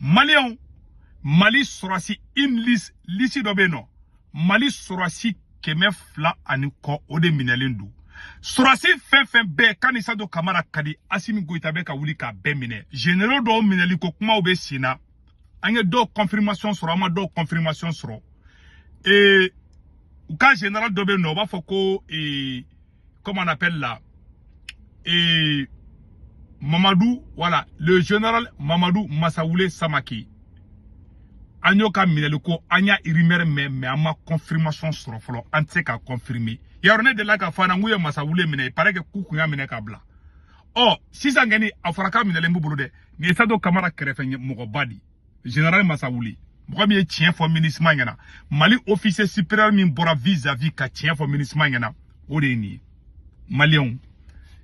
Maliyɛnw, Mali sɔrɔsi, une liste, liste dɔ bɛ yen nɔ, Mali sɔrɔsi 200 ani kɔ, o de minɛlen don. Sɔrɔsi fɛn fɛn bɛɛ kan ni Sadio Kamara ka di, Asimi Goyita bɛ ka wuli k'a bɛɛ minɛ. Généraux dɔw minɛli ko kumaw bɛ sen na. An ye dɔw confirmation sɔrɔ, an ma dɔw confirmation sɔrɔ. U ka général dɔ bɛ yen nɔ, u b'a fɔ ko comment on appelle là, Mamadou, voilà, le général Mamadou Massawule Samake. An y'o ka minɛli ko, an y'a rumeur mɛn, mais an ma confirmation sɔrɔ fɔlɔ, an tɛ se ka confirmer. Yarɔ, ne delila k'a fɔ an na n k'u ye Masawule minɛ, il paraît que k'u kun y'a minɛ k'a bila. Ɔ sisan kɔni, a fɔra k'a minɛlen b'u bolo dɛ. Nin ye Sadio Kamara kɛrɛfɛ mɔgɔba de, général Masawule, mɔgɔ min ye tiɲɛ fɔ MINUSMA ɲɛna. Mali officier supérieur min bɔra vis-à-vis ka tiɲɛ fɔ MINUSMA ɲɛna, o de ye nin ye. Maliyɛnw,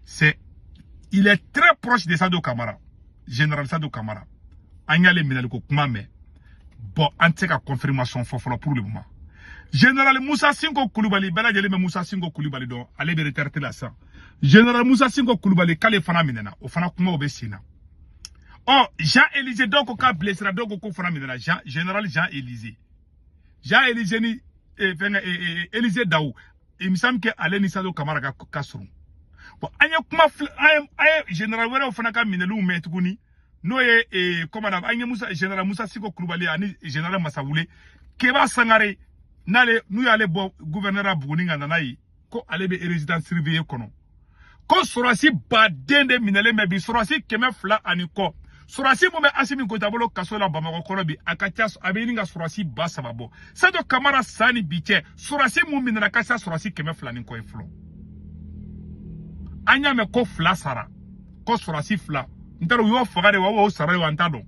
c'est il est très proche de Sadio Kamara, général Sadio Kamara. An y'ale minɛli ko kuma mɛn. Bon, an tɛ se ka confirmation fɔ fɔlɔ pour le moment. Général Moussa Sinko Kulubali, bɛɛ lajɛlen bɛ Moussa Sinko Kulubali dɔn, ale bɛ retraite la sisan. Général Moussa Sinko Kulubali, k'ale fana minɛna, o fana kumaw bɛ sen na. Ɔ Jean Élysée, dɔw ko k'a blessera, dɔw ko k'o fana minɛna. Jean, général Jean Élysée, Jean Élysée ni fɛnkɛ Élysée Daou, il me semble que ale ni Sadio Kamara ka surun. Bon, an ye kuma filɛ, an ye général wɛrɛw fana ka minɛliw mɛn tuguni, n'o ye comment on, an ye Musa, général Musa Siko Kulubali ani général Masawule. Keba Sangare, n'ale n'u y'ale bɔ gouverneur Buguni ka na n'a ye, ko ale bɛ résidence surveillée kɔnɔ, ko sɔrɔsi baden de minɛlen bɛ bi, sɔrɔsi 200 ani kɔ. Sɔrɔsi mun bɛ Asimi Goyita bolo kaso la Bamakɔ kɔnɔ bi, a ka ca, a bɛ ɲini ka sɔrɔsi 3000 bɔ. Sadio Kamara san ni bi cɛ, sɔrɔsi mun minɛra ka ca sɔrɔsi 200 ni kɔ ye fɔlɔ. An y'a mɛn ko fila sara, ko sɔrɔsi fila, n t'a dɔn u y'o faga de wa, o sara de wa, n t'a dɔn.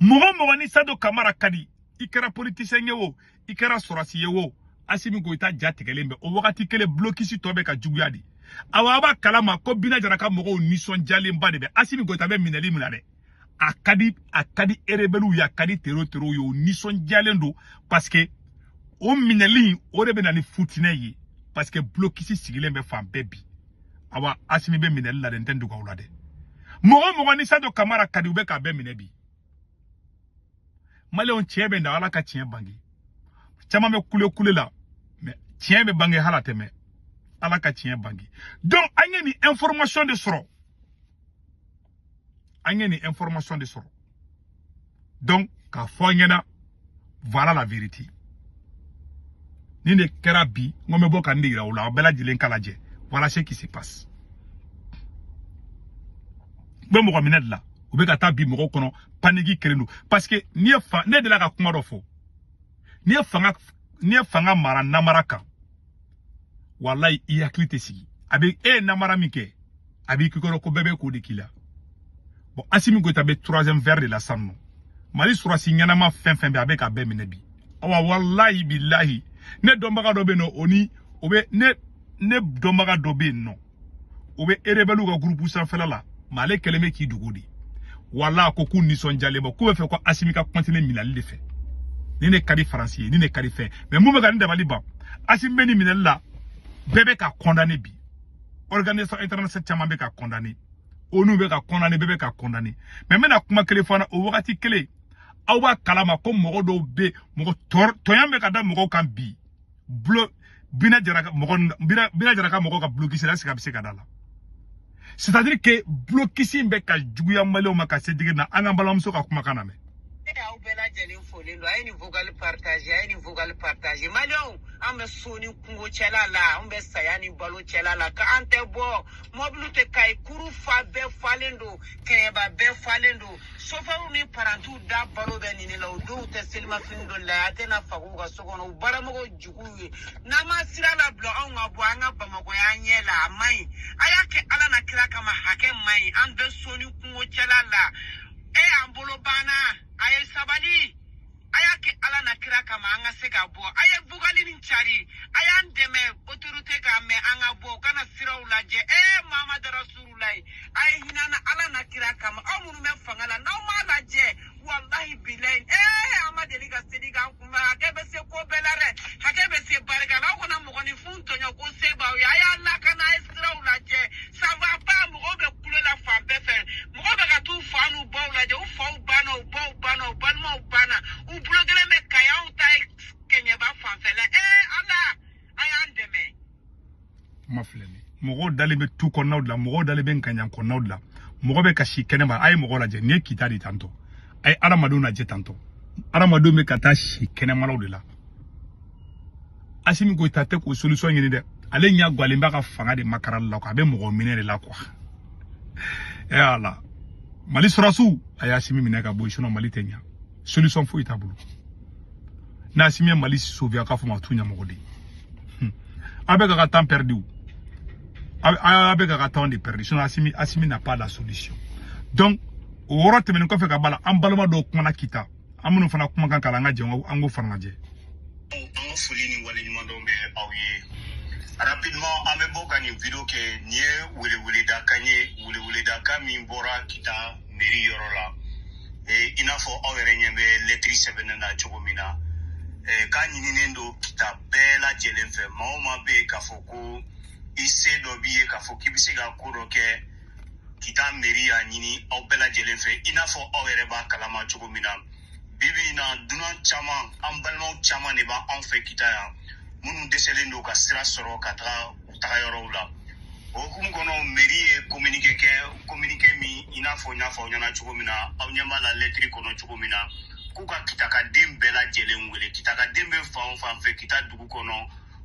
Mɔgɔ mɔgɔ ni Sadio Kamara ka di, i kɛra politicien ye o, i kɛra sɔrɔsi ye o, Asimi Goyita ja tigɛlen bɛ. O wagati kelen, blocus tɔ bɛ ka juguya de. Awa, a b'a kalama ko Bina Jara ka mɔgɔw nisɔndiyalenba de bɛ Asimi Goyita bɛ minɛli min na dɛ. A ka di rebelles ye, a ka di terro terro ye, o nisɔndiyalen don, parce que o minɛli, o de bɛ na ni futinɛ ye, parce que blocus sigilen bɛ fan bɛɛ bi. Awa, Asimi bɛ minɛli la dɛ, n tɛ n dogo aw la dɛ. Mɔgɔ mɔgɔ ni Sadio Kamara ka di, u bɛ k'a bɛɛ minɛ bi. Maliyɛnw, tiɲɛ bɛ na, Ala ka tiɲɛ bange. Caman bɛ kule kule la, mais tiɲɛ bɛ bange hala tɛmɛ, Ala ka tiɲɛ bange. Donc an ye nin information de sɔrɔ, an ye nin information de sɔrɔ. Donc k'a fɔ an ɲɛna, voilà la vérité. Nin de kɛra bi, n ko n bɛ bɔ ka nin de yira u la, aw bɛɛ lajɛlen ka lajɛ. Voilà ce qui se passe. U bɛ mɔgɔ minɛ de la, u bɛ ka taa bi mɔgɔw kɔnɔ, panique kɛlen don, parce que n'i ye fa, ne delila ka kuma dɔ fɔ, n'i ye fanga mara namara kan, walayi, i hakili tɛ sigi. A bɛ e ye namara min kɛ, a b'i kɔrɔ ko bɛɛ bɛ k'o de k'i la. Bon, Asimi Goyita bɛ troisième verre de la sisan nɔ. Mali sɔrɔsi ɲɛnama fɛn fɛn bɛ, a bɛ k'a bɛɛ minɛ bi. Awa, walayi bilahi, ne dɔnbaga dɔ bɛ yen nɔ, o ni o bɛ ne dɔnbaga dɔ bɛ yen nɔ, o bɛ rebelle ka groupe sanfɛla la, mais ale kɛlen bɛ k'i dogo de. Wala ko k'u nisɔndiyalen bɔ, k'u bɛ fɛ ko Asimi ka continuer minɛli de fɛ. Ni ne ka di Faransi ye, ni ne ka di fɛn, mais mun bɛ ka nin dabali ban, Asimi bɛ nin minɛli la, bɛɛ bɛ ka condamner bi. Organisation internationale caman bɛ ka condamner, ONU bɛ ka condamner, bɛɛ bɛ ka condamner. Mais n bɛna kuma kelen fana. O wagati kelen, aw b'a kalama ko mɔgɔ dɔw bɛ, mɔgɔ tɔɲɔ bɛ ka da mɔgɔw kan bi. Bulo Bina Jara ka mɔgɔ, Bina Jara ka mɔgɔw ka blocus la, est-ce que a bɛ se ka da la? C'est à dire que blocus in bɛ ka juguya Maliyɛnw ma ka se digi na. An ka balimamuso ka kumakan lamɛn. Aw bɛɛ lajɛlen folen don. A ye nin vocal partage, a ye nin vocal partage. Maliyɛnw, an bɛ so ni kungo cɛla la, an bɛ saya ni balo cɛla la, ka an tɛ bɔ, mɔbili tɛ kayi, kuru fa bɛɛ falen don, kɛɲɛba bɛɛ falen don, sofɛriw ni parantiw da balo bɛ nin de la. O dɔw tɛ selimafini don la, a tɛna faga u ka so kɔnɔ, u baramɔgɔw juguw ye. N'an ma sira labila, anw ka bɔ an ka Bamakɔ y'an ɲɛ la, a man ɲi. A y'a kɛ Ala na kira kama, hakɛ man ɲi. An bɛ so ni kungo cɛla la, e an bolo banna. A ye sabali, a y'a kɛ Ala na kira kama, an ka se ka bɔ. A ye vocal nin cari, a y'an dɛmɛ, autorité k'a mɛn, an ka bɔ, u kana siraw lajɛ. Ee Mahamadu Rasululayi, a ye hinɛ na Ala na kira kama. Aw minnu bɛ fanga la, n'aw m'a lajɛ, walahi bilayi, ee an ma deli ka seli k'an kunbɛn. Hakɛ bɛ se ko bɛɛ la dɛ, hakɛ bɛ se barika la. Aw kana mɔgɔninfin tɔɲɔ ko se b'aw ye. A y'a lakana, a ye siraw lajɛ. Ça va pas, mɔgɔw bɛ kule la fan bɛɛ fɛ, mɔgɔw bɛ ka t'u fa n'u baw lajɛ, u faw banna u Mɔgɔw dalen bɛ tu kɔnɔnaw de la, mɔgɔw dalen bɛ ŋaɲan kɔnɔnaw de la, mɔgɔ bɛ ka si kɛnɛma. A ye mɔgɔ lajɛ, nin ye Kita de tantɔ. A ye adamadenw lajɛ tantɔ, adamadenw bɛ ka taa si kɛnɛmalaw de la. Assimi Goïta tɛ k'o solution ɲini dɛ, ale ɲɛ gwalen b'a ka fanga de makarali la quoi, a bɛ mɔgɔ minɛ de la quoi. Eh ala, Mali sɔrɔsiw a ye Assimi minɛ ka bɔ yen, sinon Mali tɛ ɲa. Solution foyi t'a bolo. N'Assimi ye Mali sauver, a k'a fɔ ma t'u ɲɛmɔgɔ de ye. A bɛ ka temps perdu, a bɛ ka temps de perdu, sinon Assimi n'a pas la solution. Donc o yɔrɔ tɛmɛnen kɔfɛ ka b'a la, an balima dɔw kumana Kita, an minnu fana kumakan k'a la, an ka jɛ an k'o fana lajɛ. An ka foli ni waleɲumandɔn bɛ aw ye. Rapidement, an bɛ bɔ ka nin vidéo kɛ. Nin ye weleweledakan ye, weleweledakan min bɔra Kita mairie yɔrɔ la. I n'a fɔ aw yɛrɛ ɲɛ bɛ lɛtiri sɛbɛnnen na cogo min na, k'a ɲininen don Kita bɛɛ lajɛlen fɛ, maa o maa bɛ yen k'a fɔ ko i se dɔ b'i ye, k'a fɔ k'i bɛ se ka ko dɔ kɛ, Kita mairie y'a ɲini aw bɛɛ lajɛlen fɛ. I n'a fɔ aw yɛrɛ b'a kalama cogo min na, bibi in na dunan caman, an balimaw caman de b'an fɛ Kita yan, minnu dɛsɛlen don ka sira sɔrɔ ka taga u taga yɔrɔw la. O hukumu kɔnɔ, mairie ye communiqué kɛ, communiqué min i n'a fɔ n y'a fɔ aw ɲɛna cogo min na, aw ɲɛ b'a la lɛtiri kɔnɔ cogo min na, k'u ka Kitakaden bɛɛ lajɛlen wele. Kitakaden bɛ fan o fan fɛ Kita dugu kɔnɔ,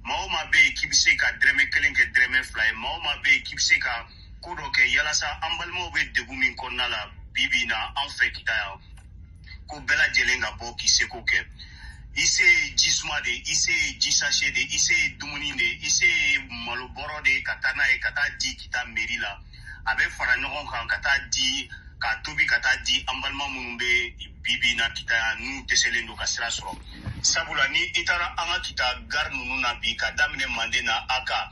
maa o maa bɛ yen k'i bɛ se ka dɛrɛmɛ kelen kɛ dɛrɛmɛ fila ye, maa o maa bɛ yen k'i bɛ se ka ko dɔ kɛ yalasa an balimaw bɛ degun min kɔnɔna la bi bi in na an fɛ Kita yan, ko bɛɛ lajɛlen ka bɔ k'i seko kɛ. I se ye ji suma de, i se ye ji sachet de, i se ye dumuni de, i se ye malo bɔrɔ de, ka taa n'a ye ka taa di Kita mairie la. A bɛ fara ɲɔgɔn kan ka taa di, k'a tobi ka taa di an balima minnu bɛ bi bi in na Kita yan, n'u dɛsɛlen don ka sira sɔrɔ. Sabula ni i taara an ka Kita gare ninnu na bi, ka daminɛ Manden na, a ka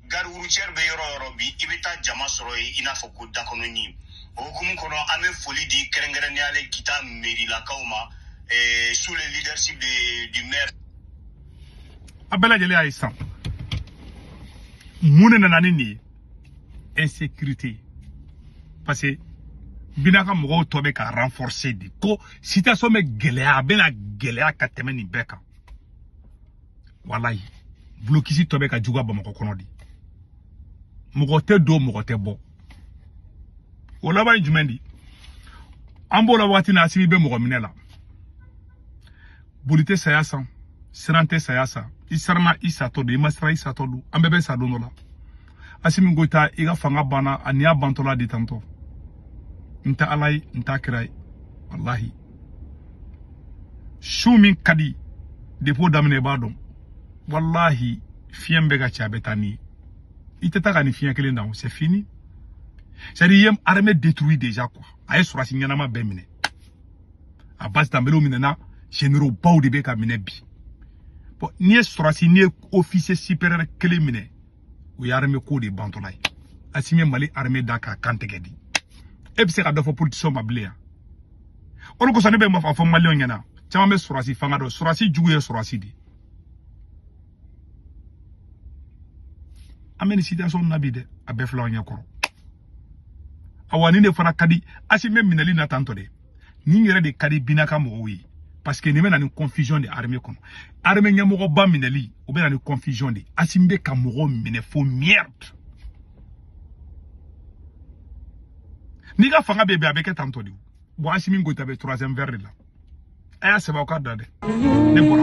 gare routière bɛ yɔrɔ o yɔrɔ bi, i bɛ taa jama sɔrɔ yen i n'a fɔ ko dakɔnɔɲin. O hukumu kɔnɔ, an bɛ foli di kɛrɛnkɛrɛnnenya la Kita mairie-lakaw ma, sous le leadership du maire. A bɛɛ lajɛlen y'a ye sisan, mun de nana ni nin ye? Insécurité. Parce que bina ka mɔgɔw tɔ bɛ ka renforcer de, ko situation bɛ gɛlɛya, a bɛna gɛlɛya ka tɛmɛ nin bɛɛ kan. Walayi, blocus tɔ bɛ ka juguya Bamakɔ kɔnɔ de, mɔgɔ tɛ don, mɔgɔ tɛ bɔ. O laban ye jumɛn di? An b'o la waati na, Assimi bɛ mɔgɔ minɛ la. Boli tɛ saya san, siran tɛ saya san. I siranna i satɔ don, i ma siran i satɔ don, an bɛɛ bɛ sa don dɔ la. Assimi Goïta, i ka fanga banna, a n'i y'a bantɔla di tantɔ. N tɛ Ala ye, n t'a kira ye, walahi. Su min ka di depuis o daminɛ, i b'a dɔn, walahi, fiɲɛ bɛ ka ci, a bɛ taa ni ye. I tɛ taa ka nin fiɲɛ kelen dan, c'est fini. C'est-à-dire i ye armée détruit déjà quoi. A ye sɔrɔsi ɲɛnama bɛɛ minɛ, a base Dembélé minɛna, généraux baw de bɛ ka minɛ bi. Bon, n'i ye sɔrɔsi, n'i ye officier supérieur kelen minɛ, o ye armée ko de bantɔla ye. Assimi ye Mali armée da k'a kan tigɛ di. E bɛ se ka dɔ fɔ politicien ma bilen yan? O de kosɔn ne bɛ a fɔ maliyɛnw ɲɛna, caman bɛ sɔrɔsi fanga dɔn, sɔrɔsi jugu ye sɔrɔsi de. An bɛ nin situation na bi dɛ, a bɛɛ filɛ aw ɲɛ kɔrɔ. Awa, nin de fana ka di Assimi bɛ minɛli na tantɔ dɛ, nin yɛrɛ de ka di Bina ka mɔgɔw ye, parce que nin bɛ na ni confusion de armée kɔnɔ. Armée ɲɛmɔgɔba minɛli, o bɛ na ni confusion de. Assimi bɛ ka mɔgɔw minɛ fo merde. N'i ka fanga bɛ bi, a bɛ kɛ tantɔ de. Bon, Assimi Goïta bɛ troisième verre de la. A y'a sɛbɛn aw ka da dɛ, ne bɔra.